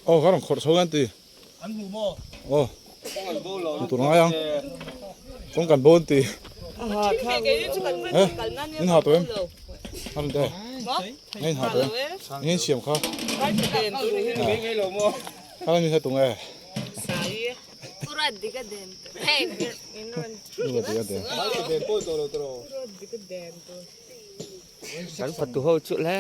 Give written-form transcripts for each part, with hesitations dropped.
Aw ka rawn khawrh chho hian ti. Aw hmu tur ngai ang kawng kan bo an ti. In ha tawh em? A rawn te. Nge in ha tawh em? Nge in siam kha? Kha mi kha tunge? Kan fatu ho chu le.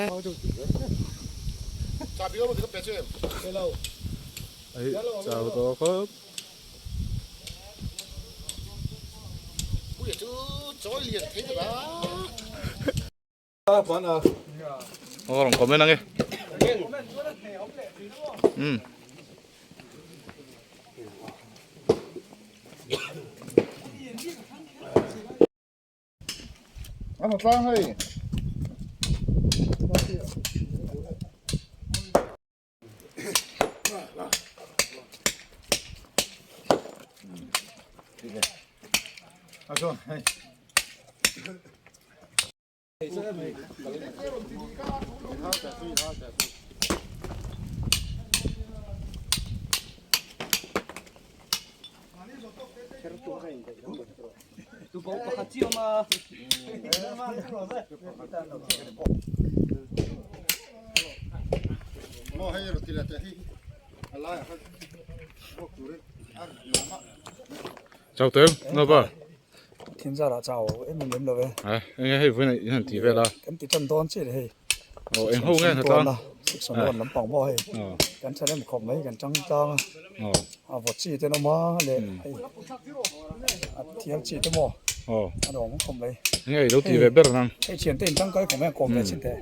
Ai chau tawh khawp. Aw rawn comment ange. Um. An tlang hei. A chuan hei. Chau teu, no ba. Thin zara chau em em lem lo e. A, enge hei vawiin in han ti vel a. Kan ti tan dawn chiah le hei. Aw, eng ho nge han tlang? Section one lampang maw hei. Kan tha rem khawp mai kan tang tlang a. Aw. A vawt chi te an awm a leh hei a thial chi te maw. Aw. A nuam khawp mai. Enge i lo ti ve ber nang? Hei thian te in tangkai khawp mai a kawm ve chin teh.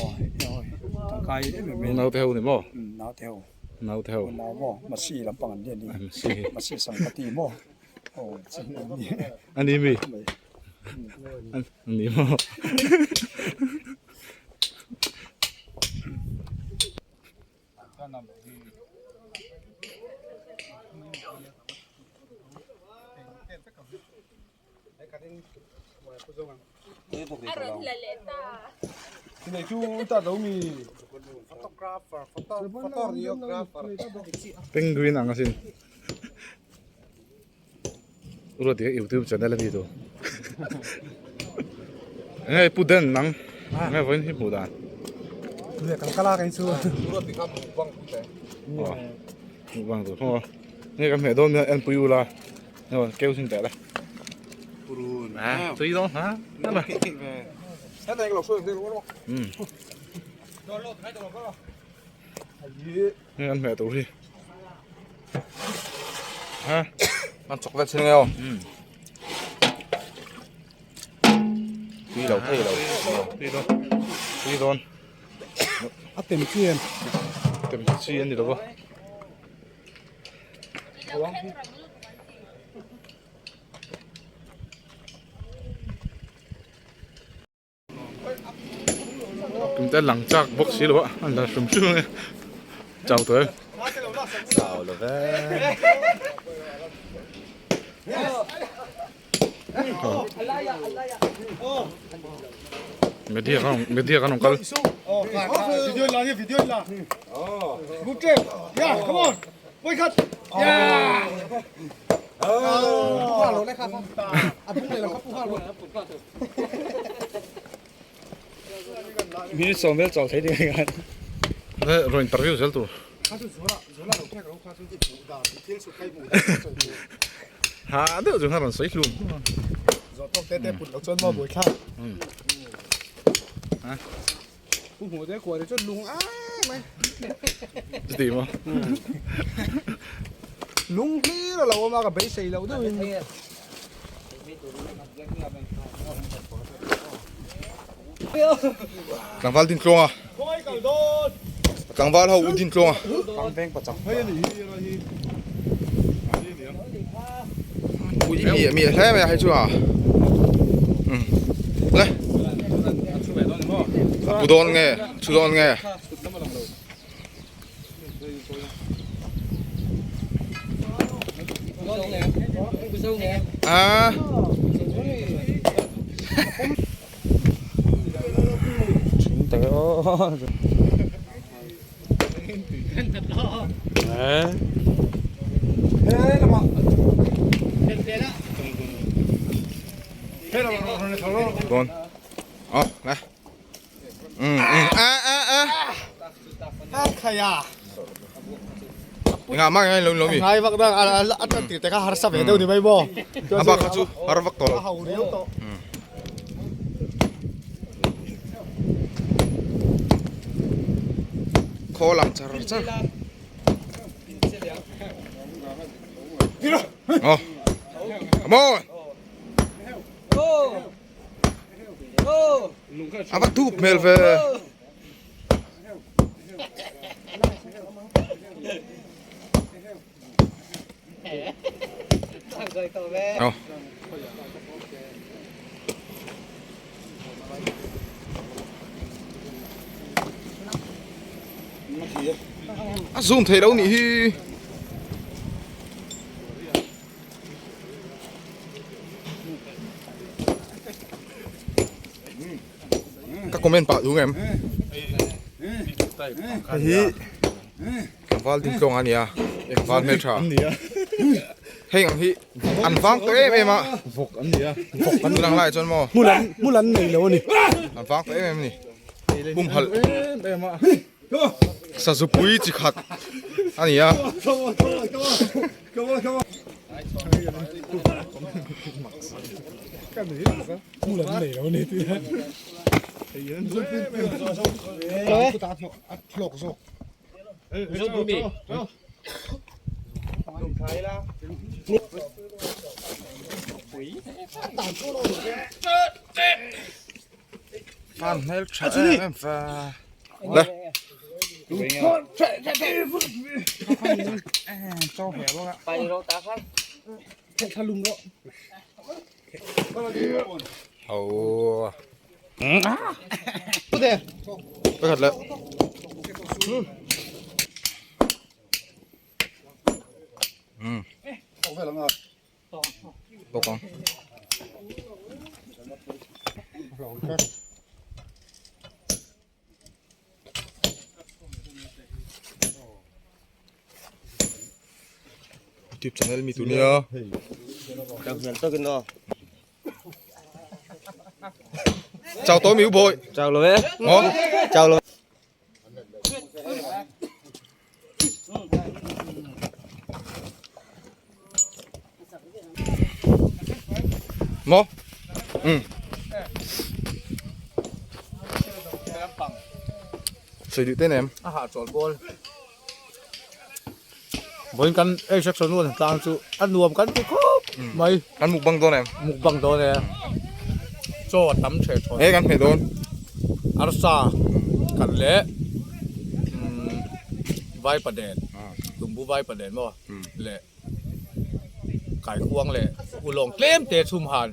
Aw, hei tangkai em em mai. Naute ho ni maw? Naute ho. Naute ho. Nau maw Masi lampang an lian hi. Masi. Masi Sangpati maw. A ni mi? A ni maw? Penguin ang asin. Ruat hi youtube channel a mi tu. Nge pu den nang. Nge vawiin hi hmuh dan. Nge kan kala kai chu. Oh. Mukbang tu. Ho. Nge kan hmeh dawn en pui ula. Nge keu sin teh le. Purun. À, tui dawn ha. Nè. Ừ. Nge kan hmeh tur hi. Ha. An chawk vel chin nge aw. Ừ. Tui lo thei lo. Tui dawn. Tui dawn. A tem chi em. Tem chi ani lo va. Tum te lang chak bawk si lo a an la hrum hrum ang e chau tawh em. Chau lo ve. Media kan media kan rawn kal. Video la hi video la. Good job. Yeah, come on. Wake up. Yeah. Minute sawm vel chawl thei ding ang an. Rawn interview zel tur. Ha deuh chu khan rawn sawi hlum. Zawh tawk te te put loh chuan maw buai thlak. Pu hmuh te kuah te chuan lung ai mai. Chuti maw? Lung hlir a lo awm a ka beisei loh deuhin. Tlangval din tluang a. Tlangval ho u din tluang a. Ui mi mi hle mai a hei chu a. Le. A pu dawn nge, thu dawn nge. A. Bon. Ờ, này. Ừ, ừ, a a a. Khaya. Nga mang ngay lom lom mi. Ngai vak dang a a ti te kha har sa ve deuh ni mai maw. A bak kha chu har vak tawh lo. A ho riau tawh. Khaw lang char char. Oh. Come on. A va thup hmel ve. Oh. A zoom thei lo nih hi. Ka comment pah duh ngem. Hei hi tlangval ding tlawng a nia tlangval hmeltha hei ang hi an vang tawh em em a vawk an nia vawk an lang lai chuan maw hmun an hmun an nei lo a ni an vang tawh em em a ni pumhalh em em a sazupui chi khat a ni a. Fan hmel tha em em fa. Le. Ho. Pakhat le. Um. Bawk ang. YouTube channel mi tu nia. Chào tối miu bội. Chào lo ve. Ngon. Chào lo. Maw? Umm. Sawi duh te nem. A hah chawl bawl. Vawiin kan ei section nuam tlang chu a nuam kan ti khawp mai. Kan mukbang dawn em? Mukbang dawn e. Chaw a tam thleh thawn. He kan hmeh dawn. Arsa kan leh vaipa den tumbu vaipa den maw leh kaikhuang leh ulawng tlem te chhum han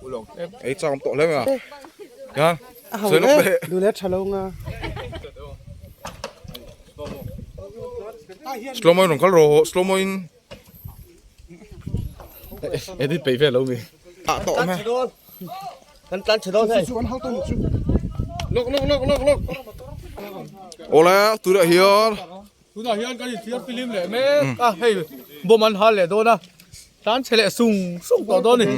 ulawng tlem. Ei chak awm tawh hle mai a. Hian sawi lawk leh. Duh leh tha lo nga. Slow mo in rawn kal rawh slow mo in. Edit peih vel lo mi. Ah tawh awm e. Kan tlan chhe dawn hei. Lawk lawk lawk lawk lawk. Awle tunah hian. Tunah hian kan inthiar film leh mek a hei bomb an hal leh dawn a tlan chhe leh sung sung tawh dawn a ni.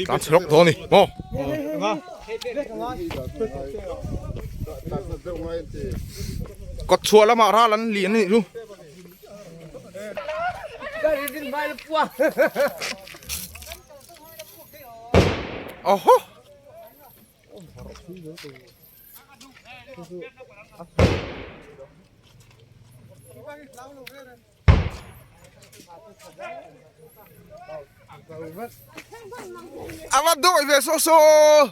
Tlan chhe lawk dawn a ni maw. Kawt chhuah lamah ral an lian a nih chu. Oho! A va dawih ve saw saw!